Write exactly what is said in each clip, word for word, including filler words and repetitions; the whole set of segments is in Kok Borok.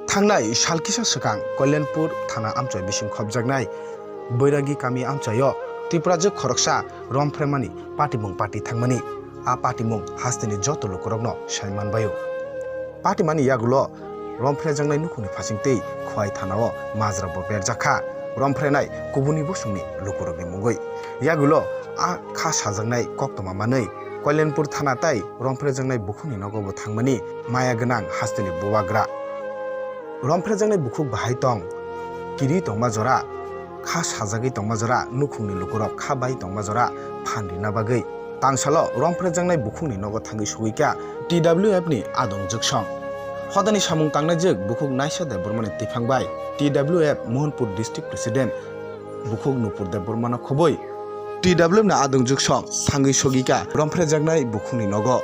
Thangnai sal kisa swkang Kalyanpur thana amchoi bising khopjaknai Boiragi kami amchoio Tiprajwk khoroksa romphre mani patimung pati thangmani. A patimung hasteni joto lukurokno sai manbaio. Patimani yagulo romphrejaknai nukhungni phasingtwi Khowai thanao majra bo berjakha romphrenai kubuni bosongni lukurokni mungwi. Yagulo a kha sajaknai koktwma manwi Kalyanpur thana tai romphrejaknai bukhukni nogo bo thangmani maya gwnang hasteni bubagra. Romphrejaknai bukhuk bahai tong, kiri tongma jora, kha sajagwi tongma jora, nukhungni lukurok kha bai tongma jora phan rina bagwi. Tangsalo romphrejaknai bukhukni nogo thangwi sogwi kha T W F ni adong jwksong. Hodani samung tangnai jwk bukhuk Naisa Debbarmani tiphang bai T W F Mohanpur District President bukhuk Nupur Debbarmano khobwi T W F ni adong jwksong thangwi sogwi kha romphrejaknai bukhukni nogo.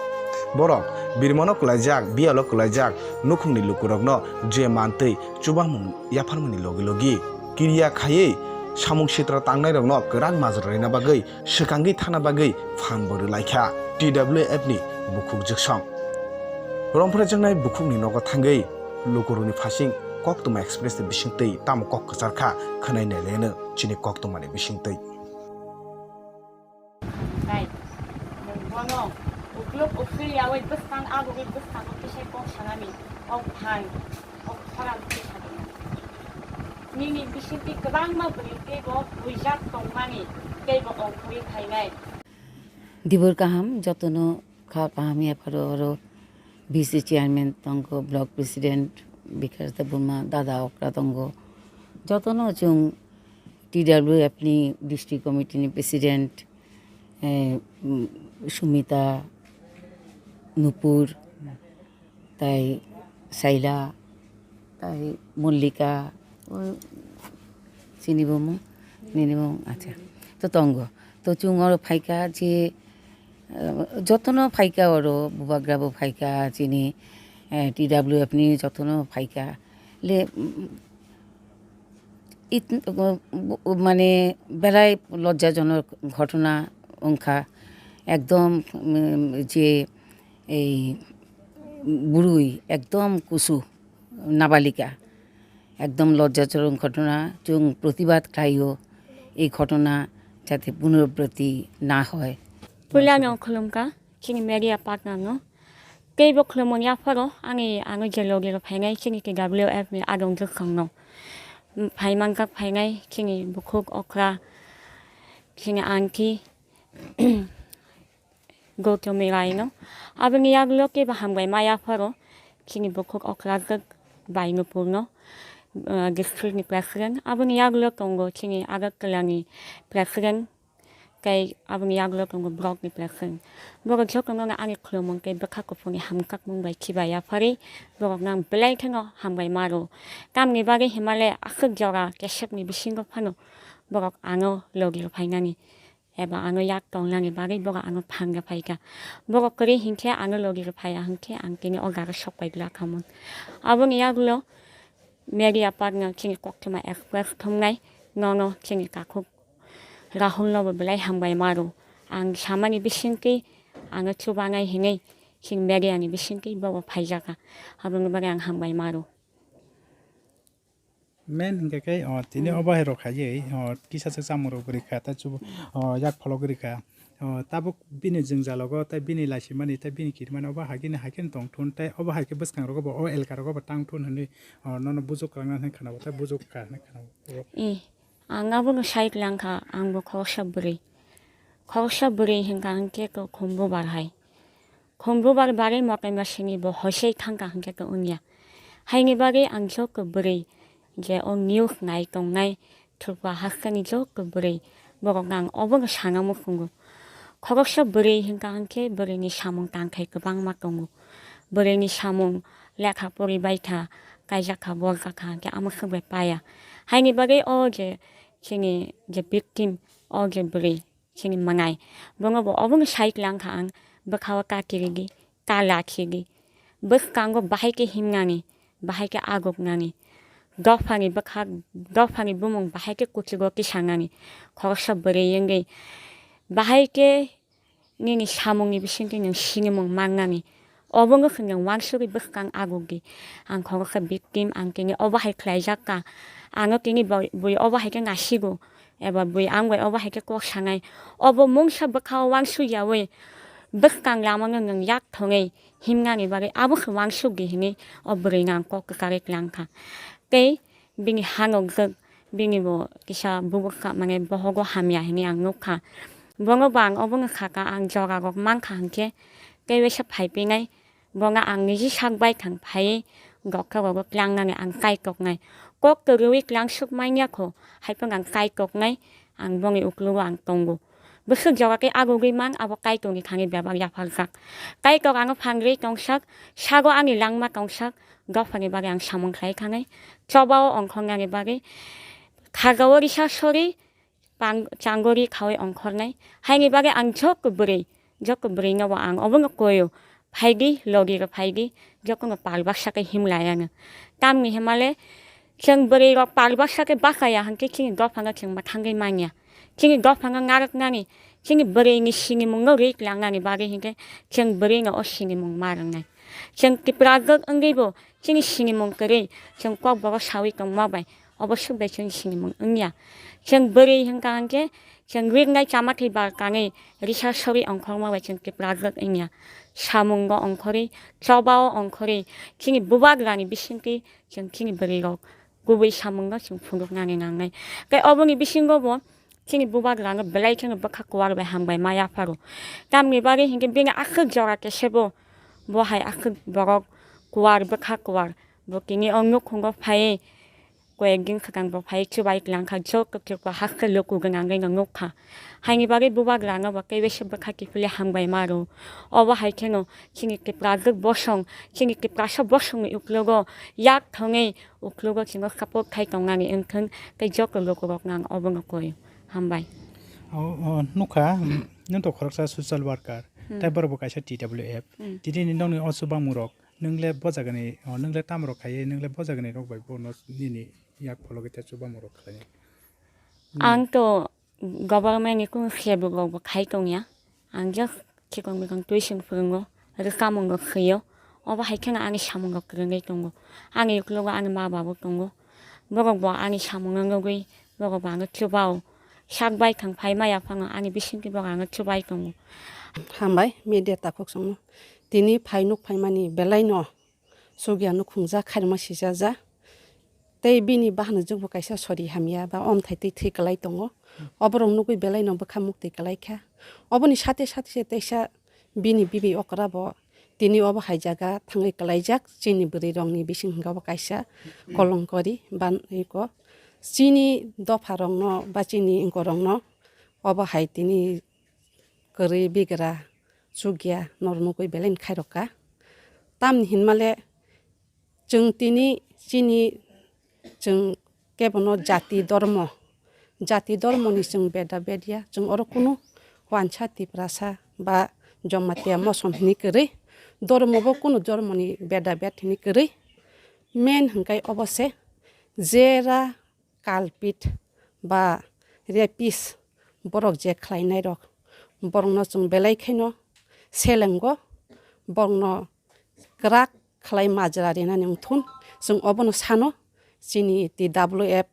Borok birmano kwlaijak, biyalo kwlaijak nukhungni lukurokno je mantwi chubamung yapharmani logi logi kiriya khaiwi samung sitra tangnairokno kwrak majra rwna bagwi swkangwi thana bagwi phan bo rwlaikha T W F ni bukhuk jwksong. Romphrejaknai bukhukni nogo thangwi lukurokni phasing Koktwma Express ni bisingtwi tamo kok kwcharkha khwnai nailaino chini koktwmani bisingtwi. Tei nwng bono uklok uklwi yaui bwskang aboni bwskango kisa kok sanani, o phan, o khorang kisa rwna. Nini bisingtwi kwbangma bwrwi teibo buijak tongmani, teibo ongkhorwi phainai. Dibor kaham, jotono kha kaham yapharo oro V C chairman tongo, block president Bikash Debbarma, dada okra tongo. Jotono chwng T W F ni district committee ni president, eh, mm, Sumita, Nupur, tai Saila, tai Mollika, o chini bo mung, nini bo mung, acha. To tongo. To chwng oro phaikha je, eh, jotono phaikha oro, bubagra bo phaikha, chini, eh, T W F ni jotono phaikha. Le, mm, it-, mane belai lojjajonok ghotona wngkha. Ekdom, mm, je ei bwrwi ekdom kusu nabalika. Ekdom lojjajonok ghotona, chwng protibad khlaio ei ghotona jate punorabroti na hoi. Puila no khulumkha. Chini media partner no. Teibo khulumani yapharo ani ano je logi rok phainai chini T W F ni adong jwkhang no. Phai manjak phainai chini bukhuk okra, chini aunty Gautami Rai no. Aboni yagulo teibo hambai ma yapharo chini bukhuk okra jwk Bainupur no, ah, district ni president. Aboni yagulo tongo chini Agartala ni president. Tei aboni yagulo tongo borok ni president. Borok jotono no ani khulumung tei bwkha kuphurni hamjakmung bai chibai yapharwi borok no ang belai kheno hambai maro. Tamni bagwi hinmale aswk jora keswk ni bisingo phano borok ano logi rw phainani eba ano yak tongnani bagwi borok ano phang rw phaikha. Borok kwrwi hinkhe ano logi rw phaiya hinkhe ang tini o jaga sok pai glak khamung. Aboni yagulo media partner chini Koktwma Express thumnai nono chini takhuk Rahul no bo belai hambai maro. Ang samani bisingtwi ano chubanai hinwi chini media ni bisingtwi bobo phaijaka. Aboni bagwi ang hambai maro. Main hingke khe, o, tini Hmm. obo hai rok khaiywi, o, kisa se chamung rok rikha, ta chubu, o, yak pholok rikha. O, tabuk bini jwngjalogo, tei bini laisimani, tei bini kirimani, obo hai khe, hai khe tong thun, tei obo hai khe bwskang rogo bo, o elka rogo bo tang thun hinwi, o, nono bujuk kwlangna hinwi khwnao, tei bujuk kha hinwi khwnao. Eh, ang abono sai kwlangkha, ang bo khoroksa bwrwi. Khoroksa bwrwi hinkha hinkhe to khumbu bar hai. Khumbu bar barwi motai masini bo hoisai thangkha hinkhe to wngya. Haini bagwi ang jok bwrwi je o news nai tongnai Tripura hasteni jok bwrwi borokno ang obono sana muchungo. Khoroksa bwrwi hinkha hinkhe bwrwini samung tangthai kwbangma tongo. Bwrwini samung lekha pori baitha, kaijakha, borjakha hinkhe amo swk bai paya. Haini bagwi o je chini je victim, o je bwrwi, chini mwnai. Bono bo obono sai kwlangkha ang, bwkhao ta kiridi, ta lakhidi. Bwskango bahai khe himnani, bahai khe aguknani. Dophani bwkhak, dophani bumung bahai khe kuchugo tisanani. Khoroksa bwrwi wngwi bahai khe nini samungni bisingtwi nwng sinimung mannani. obo wngkha nwng wansugwi bwskang agugi. Ang khoroksa victim, ang tini obo hai khlaijak kha. Ano tini boi, bui obo hai khe nasigo, eba bui ang bai obo hai khe kok sanai. Obo mungsa bwkha o wansuk yaui bwskang lama no nwng yak thongwi himnani bagwi abo se wansukdi hinwi o bwrwi no ang kok kwkarwi klang kha. Tei bini hanokjwk, bini bo kisa bubuk ka, mane bohogo hamya hinwi ang nuk kha. Bono bo ang obo wngkha kha, ang jora rok man kha hinkhe tei waisa phai pinai, bono ang niji sak bai thang phaiwi dokhe rogo klangnani ang kaitok nai. Kok kwrwi klangsuk manya kho, hai phano ang kaitok nai, ang boni uklogo ang tongo. Bwswk jora khe agugwi man abo Kaitorni thani bebak yapharjak. Kaitor ano phangrwi tongsak, sago ani langma tongsak, dophani bagwi ang samung khlai thanai. Chobao ongkhornani bagwi khajao risa sori pang-, changori khaui ongkhornai. Haini bagwi ang jokto bwrwi, jokto bwrwino bo ang obono koio. Phaidi, logi rok phaidi, jokono pal baksa khe himlai ano. Tamni himale, chwng bwrwi rok pal baksa khe bakaya hinkhe chini dophano chwng mwthangwi manya. Chini dophano narwknani, chini bwrwini sinimungno rwi tlangnani bagwi hinkhe chwng bwrwino o sinimung ma rwngnai. Chwng Tiprajwk wngwibo chini sinimung kwrwi chwng kokbogo saui tongma bai obo swk bai chwng sinimung wngya. Chwng bwrwi hwnkha hinkhe chwng riknai chamathwi bar kanwi risa sori ongkhorma bai chwng Tiprajwk wngya. Samungo ongkhorwi, chobao ongkhorwi, chini bubagrani bisingtwi chwng chini bwrwirok kubui samungno chwng phunuknani nangnai. Tei oboni bisingo bo chini bubagrano belai kheno bwkha kuar bai hambai ma yapharo. Tamni bagwi hinkhe bini aswk jora kesebo, bo hai aswk borok kuar, bwkha kuar, bo tini o nukhungo phaiwi koyek din swkang bo phai chubai tlang kha, joto Tripura haste luku gwnangwi no nuk kha. Haini bagwi bubagrano bo tei waisa bwkha kiphilwi hambai ma rw. Obo hai kheno chini Tiprajwk bosong, chini Tiprasa bosongni uklogo yak thongwi uklogo chwngno support khai tongnani wngthwng tei joto lukurokno ang obono koi. Hambai. O, o, nukha, nwng to khoroksa social worker, Hmm. tei borok bo kaisa T W F. Hmm. Tini nokni o chubamung rok, nwng le bo jagani, o, nwng le tamo rok khai, nwng le bo jagani rok bai bono nini yak pholo khe tei chubamung rok khlai. Hmm. Ang to government ni kunu sebuk rok bo khai tongya. Ang just chikon mikon tuition phwrwngo, rwkamungo khwio. Obo hai kheno ani samungrok kwrwngwi tongo. Ani uklogo ani ma babo tongo. Borok bo ani samungno nugwi, borok bo ano chubao. Sak bai thang phai maya phano ani bisingtwi borok ano chubai tongo. Hambai media takhuk songno. Tini phai nuk phaimani belaino. Chukya nukhungjak, khairima sijajak. Tei bini bahanajwkbo kaisa sori hamya ba omthai twi thwi kwlai tongo. Oborok nugwi belaino bwkha muktwi kwlai kha. Oboni sate sate se teisa bini bibi okra bo tini obo hai jaga thangwi kwlaijak. Chini bwrwirokni bising hwnka bo kaisa kolonkori ba iko. Chini dopharokno ba chini ingkorokno obo hai tini kwrwi bigra chukya norok nugwi belai khairokha. Tamni hinmale chwng tini chini chwng kebono jati dormo, jati dormoni chwng beda bedya, chwng oro kunu wansa Tiprasa ba Jamatia mosom hini kwrwi, dormo bo kunu dormoni beda bed hini kwrwi. Main hwnkhe obo se jera culprit ba rapist borok je khlainai rok, borokno chwng belai kheno selengo, borokno kwrak khlai majra rinani wngthun. Chwng obono sano chini T W F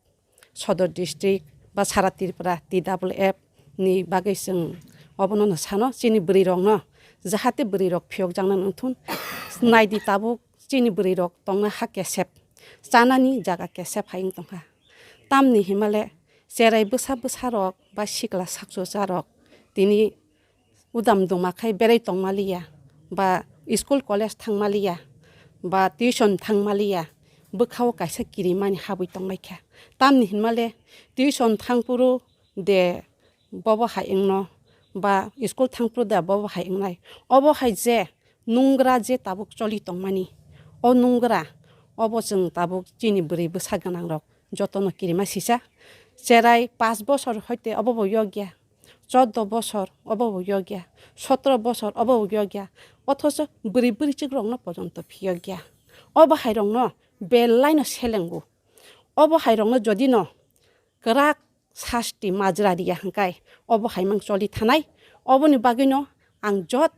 Sodor District ba sara Tripura T W F ni bagwi chwng obono no sano chini bwrwi rokno, jahate bwrwi rok phiyok jaknani wngthun. Naidi tabuk chini bwrwi rok tongna ha kesep, chanani jaga kesep hai wng tongkha. Tamni himale cherai bwsa bwsa rok ba sikla sakchosa rok tini udam duma khai berai tongmaliya ba school college thangmaliya ba tuition thangmaliya, bwkhao kaisa kirimani habwi tongmaikha. Tamni hinmale tuition thangphuru de bobo hai wngno ba school thangphuru de bobo hai wngnai. Obo hai je nungra je tabuk choli tongmani, o nungra obo chwng tabuk chini bwrwi bwsa gwnangrok jotono kirima sisa. Cherai pash bosor hoite obo bo yokya, choddo bosor obo bo yokya, sotro bosor obo bo yokya, othocho bwrwi bwrwichwkrokno pojonto phiyokya. Obo hairokno belaino selengo. Obo hairokno jodino kwrak sasti majra riya hwnkhe obo haimang choli thanai. Oboni bagwino ang jot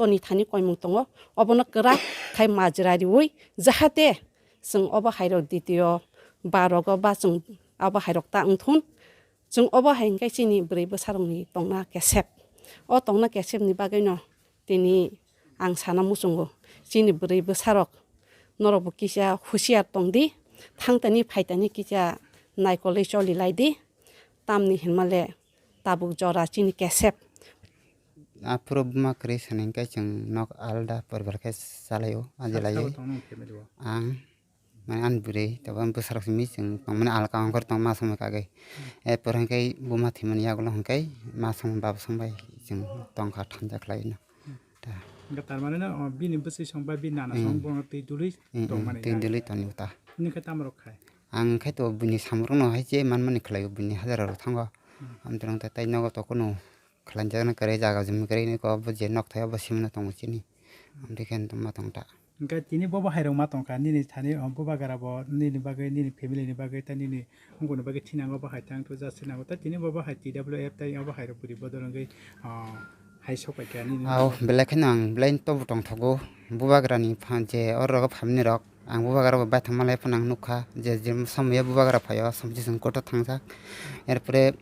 ni thani koimung tongo, obono kwrak khai majra riui, jahate chwng obo hairok ditio barogo ba chwng abo hairok ta wngthun. Chwng obo hai hwnkhe chini bwrwi bwsarokni tongna kesep. O tongna kesepni bagwino tini ang sana muchungo, chini bwrwi bwsarok norokbo kisa husiar tongdi, thangtani phaitani kisa naikolwi cholilaidi, tamni hinmale tabuk jora chini kesep. Aphuru buma kwrwi sani hwnkhe chwng nok alda poribar khe chalaio, ajelaio. Ang mane ani bwrwi, tei bo bwsarok simi chwng tongmani alka ongkhor tong ma somoi kagwi. Erpor hwnkhe buma thwimani yagulo hwnkhe ma song baba song bai chwng tongkha thansa khlaino. Ta. Hwnkhe tar mane no, o, bini bwswi song ba bini nana song bono twi dului tongmani twi dului tongo ta. Nini khe tamo rok khai? Ang khe to bini samrokno hai je manmani khlaio, bini hajara rok thango. Amtwrwng ta tei nogo to kunu khlainjaknai kwrwi jaga jumi kwrwi hinwi kok bo je nok thai obo simino tongo chini. Amtwi khe ma tong ta. Hwnkhe tini bo bahai rok ma tongkha, nini thani, o, bubagra bo nini bagwi, nini family ni bagwi, tei nini wngkukni bagwi thinango bahai tang thujak sinango, tei tini bo bahai T W F tei o bahai rok bwrwi bodol wngwi, o, hai sok paikha nini. Au, belai kheno ang belai tobo tongthogo, bubagrani phan je oro rogo family rok, ang bubagra bo baithang malai phano ang nukha, je, je somoyo bubagra phaio, somsising kotor thangjak, erpore,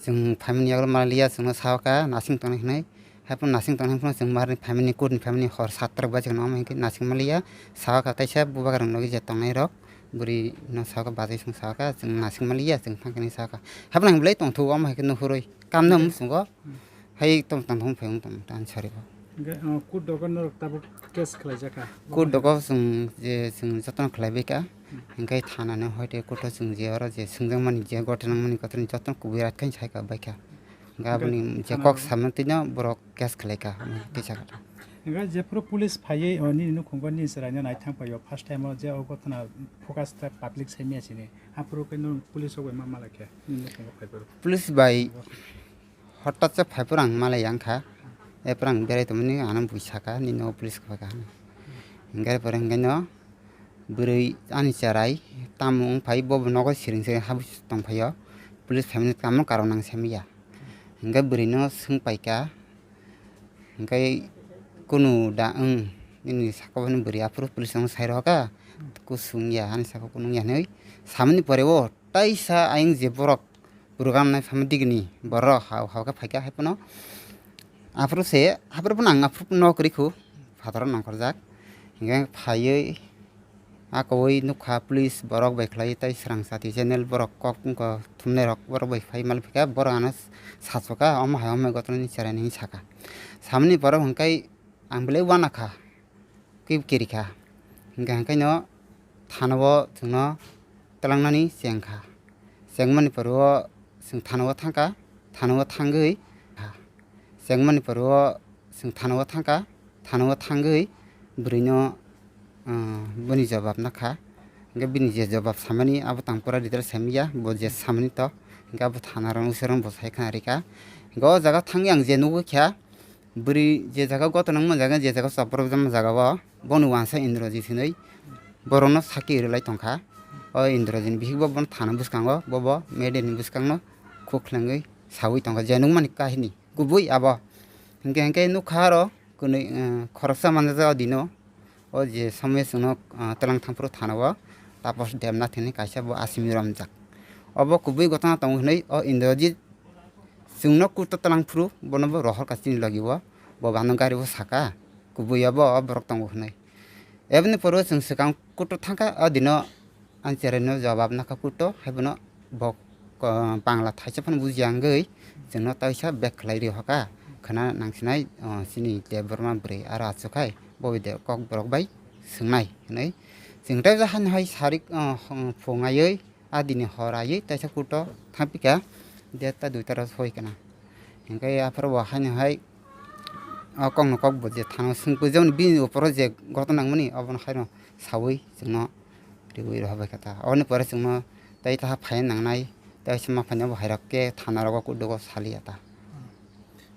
Chwng phaimani yagulo maliya, chwngno sawaka nasing tongnai hinwi. Haiphano nasing tongnai phano chwng marni phaimani, kurni phaimani hor satrok bai chwngno omo hinkhe nasing maliya. Sawaka kaisa bubagrang logi je tongnairok bwrwino sawaka, bachai chwng sawaka, chwng nasing maliya, chwng thangkhe hinwi sawaka. Haiphano ang belai tongthogo omo hinkhe nuhurwi kamno muchungo. Hai tong tong tong phai wng tong tan sari bo. Hingke, uh, court dogo norok tabuk case khlaijak kha? Court dogo chwng je chwng jotono khlaibai kha. Hingke thana no hoite court o chwng je oro je swngjak mani je gothe nang mani kotor ni jotono kubui rat khe sai kha bai kha. Hingke aboni je kok samani twi no borok case khlai kha twi sa kha. Hingke jephuru police phaiwi, uh, nini nukhungo nini chwrai no naithang phai o first time o je o gotona focus ta public sai mia sini. Aphuru khe no police rok bai ma malai khe nini nukhungo phai phuru. Police bai Hothat se phai phuru ang malai yang kha. Erpore ang berai tongmani ano bui saka, "Nini nogo police kha kha," hwnwi. Hingke erpore hingke no bwrwi ani cherai tamo wng phai, bo bo nogo siring siring habwi tong phai o. Police phaimani tamo karon ang sai manya. Hingke bwrwi no swng pai kha. Hingke kunu da wng nini saka bo bwrwi aphuru police no sai rw kha. Kusung ya ani saka kunu wng ya hinwi samani pore o. Taisa ayang je borok program nai phaima digini borok hao hao khe phaikha, haiphano aphuru se, aphuru phano ang aphuru nok rikhu phataro nongkhorjak. Hingke phaiwi akowi nukha police borok bai khlai tei swrang sati channel borok kok wngkha thumnai rok borok bai phai mal phikha, borok ano sasoka omo hai omo gotoni cherai hinwi saka. Samani borok hingke Ang belai uanakha, kebo kerikha. Hingkha hingkhaino thanao chwngno twlangnani chengkha. Chengmani pore o chwng thanao thangkha, thanao thangwi, chengmani pore o chwng thanao thangkha, thanao thangwi bwrwino, ah, boni jobab nakha. Hingkhe bini je jobab samani abo tang pura detail saimanya, bo je samani to, hingkhe abo thanarok nusurok bo sai khna rikha. Hingkhe o jaga thangwi ang je nugwi kha, Bwrwi je jaga gotho nangma jaga, je jaga chopropjama jaga o, boni uansa Indrajit hinwi borokno sakhi rwlai tongkha. O Indrajit ni bihik bo bono thana bwskango, bo bo medeni bwskangno khuk khlengwi sawi tongkha, je nukmani kahini kubui abo. Hinkhe hinkhe nukha aro kwnwi, eh, khoroksa manjak o dino. O je somoyo chwngno, ah, twlang thangphuru thanao Tapos Debnath hinwi kaisa bo asimi romjak. Obo kubui gotona tongo hinwi o Indrajit chwngno kurto twlang phuru bono bo rohor ka chini logi o, bo bano gari o saka kubui obo o borok tongo hinwi. Eboni poro chwng swkang kurto thangkha o dino. Ang cheraino jawab nakha kurto, hai bono bo, ko-, Bangla thaisa phano bujiya wngwi chwngno taisa bag khlai rihokha. Khna nangsinai, o, chini Debbarma bwrwi aro achukhai bo de kok borok bai swngnai hinwi. Chwng tei hai sarik, o, phung aiwi a dini hor aiwi taisa kurto thangpikha, detta duita ro soi kana. Hinkhe aphuru bo haino hai o kokno kok bo je thano swngwi jemon bini opor o je gotna nangmani obono haino sawi chwngno riwi rohor bai kha ta. Oboni pore chwngno tei taha phai nangnai, tei se ma phaino bo hairok khe thana rogo kudugo saliya ta.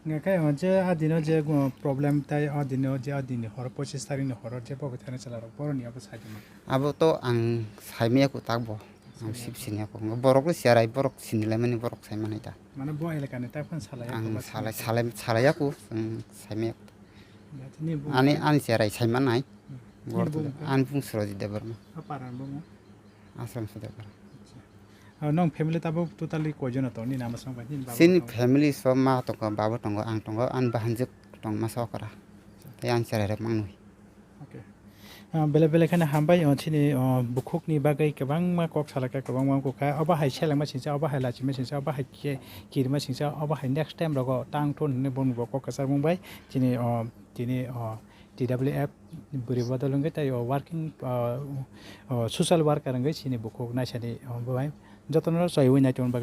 Hingkhe o je a dino je, uh, problem tai a dino je a dini horo pochis tarikni horo je bo bai thani chwla rok boroni abo sai tongma. Abo to ang saimaya ku tak bo. Ang sip sini aku. Borok le siarai borok sini lai mani borok sai mani ta. Mane bo elakani tak phan salai. Ang salai, salai, salai aku, ang saimaya ku. Ani, ani cherai sai manai. Nini bumung khe? Ani bumung Surajit Debbarma. A para ni bumung? Ashram Sudebara. Acha. Ah, nong family tabuk totally koi jona tong? Nini ama song bai, nini baba song bai? Chini family so ma tongo, baba tongo, ang tongo, ani bahanjwk tong masa okra. Tei ani cherai rok mangnwi. Okay. Ah, bele bele kheno hambai, oh, chini, oh, bukhukni bagwi kwbangma kok salaka, kwbangma wngkha. Obo hai selengma singcha, obo hai lachima singcha, obo hai khe kirima singcha, obo hai next time rogo tang thun hinwi boni bo kok kwchar mung bai. Chini, oh, tini, oh, T W F bwrwi bodol wngwi tei, oh, working, oh, oh, social worker wngwi chini bukhuk naisani, oh, bo hai jotono chaiwi nai tongna bagwi.